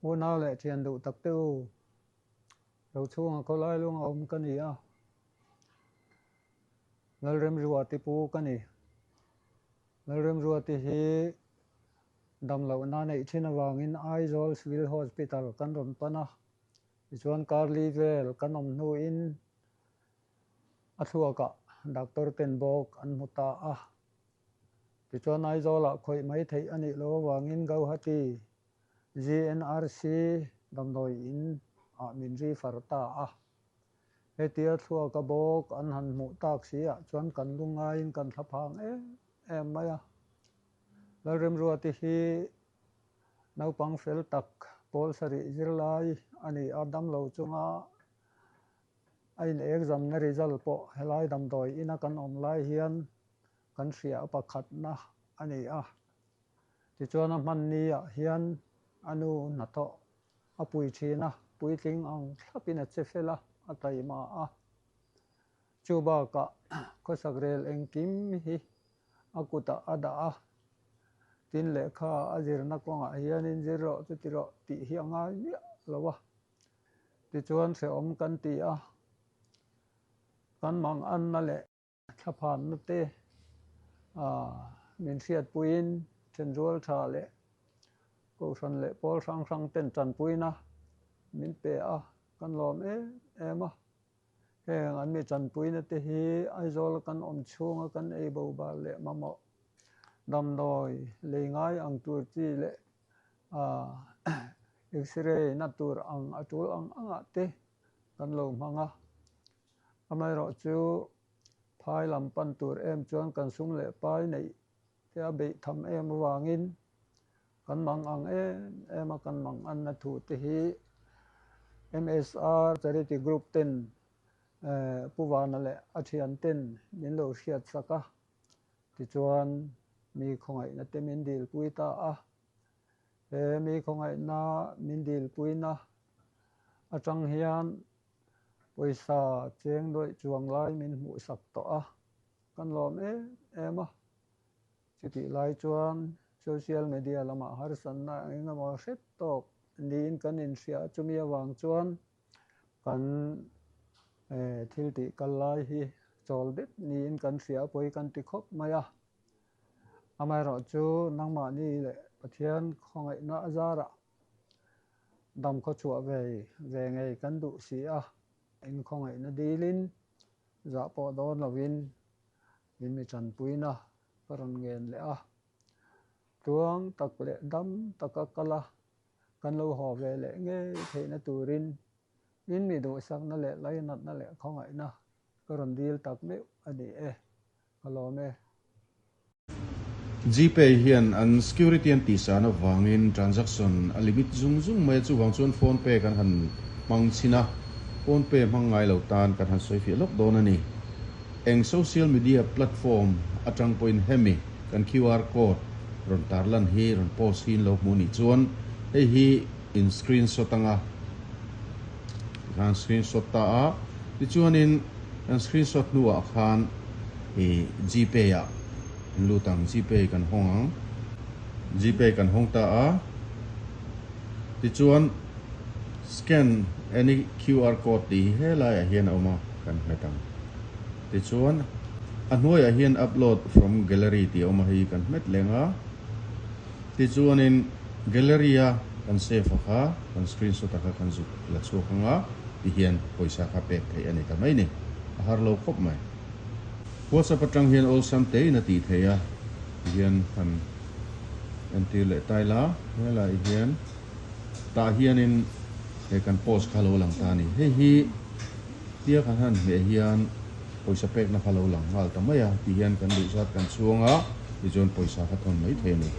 Unau leh thian duh tak te u, Rochhunga khawlai lunga awm ka ni a, Lalremruati pu ka ni. Lalremruati hi damlohna neih thin avangin Aizawl Civil Hospital kan rawn pan a, tichuan Karli vel kan awm hnuin a thluakah doctor ten bawk an hmu ta a. Tichuan Aizawlah khawih mai theih a nih loh avangin Gauhati GNRC damdawi in ah min ri far ta a. Hetia thluaka bawk an han hmuh tak si ah chuan kan lu ngaiin kan thla phang em em mai a. Lalremruati hi naupang fel tak pawl sarih zirlai a ni a, damlo chunga a in exam na result pawh helai damdawi ina kan awm lai hian kan hria a pakhatna a ni a. Tichuan a hmanni ah hian a nu hnathawh a pui thin a, puitling ang thlapin a che fel a, a taima a. Chu bakah khawsak rel engkim hi a kutah a dah a, tin lehkha a zirna kawngah hianin zir rawh chuti rawh tih hi a ngai miah lo a. Tichuan hrehawm kan ti a, kan manganna leh thlaphanna te min hriatpuiin thenrual tha leh kohhran leh pawl hrang hrang ten tanpuina min pe a, kan lawm em em a. Heng an mi tanpuina te hi Aizawl kan awm chhunga kan ei bo bal leh mamawh damdawi lei ngai ang tur chi leh X-ray na tur ang a tul ang angah te kan lo hmang a. Amaherawh chu phai lam pan tur em chuan kan sum leh pai neih te a beih tham em avangin kan mang ang em em a, kan mang anna thu te hi MSR Charity Group ten Pu Vana leh a thian ten min lo hriat sak a, tichuan mi khawngaihna te min dilpui ta a. He mi khawngaihna min dilpuina atang hian pawisa cheng dawih chuang lai min hmuhsak tawh a, kan lawm em em a. Chutih lai chuan social media lamah harsatna eng emaw hret tawk niin kan inhria a, chumi avang chuan kan thil tih kal lai hi chawl det niin kan hria a, pawi kan ti khawp mai a. Amaherawhchu nangmahni leh Pathian khawngaihna a zarah dam khawchhuah ve ve ngei kan duh si a, inkhawngaihna dilin zah pawh dawn lovin min mi tanpuina ka rawn ngen leh a. Tluang tak leh dam taka kal a, kan lo haw ve leh ngei theihna turin in mi duhsakna leh lainatna leh khawngaihna ka rawn dil tak meuh a ni e. Ka lawm e. Gpay hian an security an tihsan avangin transaction a limit zung zung mai a, chuvang chuan PhonePe kan han hmang chhin a, PhonePe hmang ngai lo tan kan han sawi fiah lawk dawn a ni. Eng social media platform atang pawhin hemi kan QR code rawn tarlan hi rawn post hi in lo hmuh nih chuan hei hi in screenshot anga tikhan screenshot ta a, tichuanin Kan screenshot hnuah khan i Gpay ah kan lut ang, Gpay kan hawng ang. Gpay kan hawng ta a, tichuan scan any QR code tih hi helaiah hian a awm a, kan hmet ang. Tichuan a hnuaiah hian upload from gallery tih a awm a, hei kan hmet leng a. Tichuanin gallery a kan save a kha, kan screenshot a kha kan zuk la chhuak ang a, tihian pawisa kha pek theih a ni ta mai ni. A har lo khawp mai. WhatsApp atang hian awlsam tein a tih theih a, tihian han entir leh tai la, helai hian tah hianin he kan post kha lo lang ta a ni. Hei hi tia kan han hmeh hian pawisa pekna kha lo lang nghal ta mai a, tihian kan duhzat kan chhuang a, tichuan pawisa kha thawn mai thei a ni.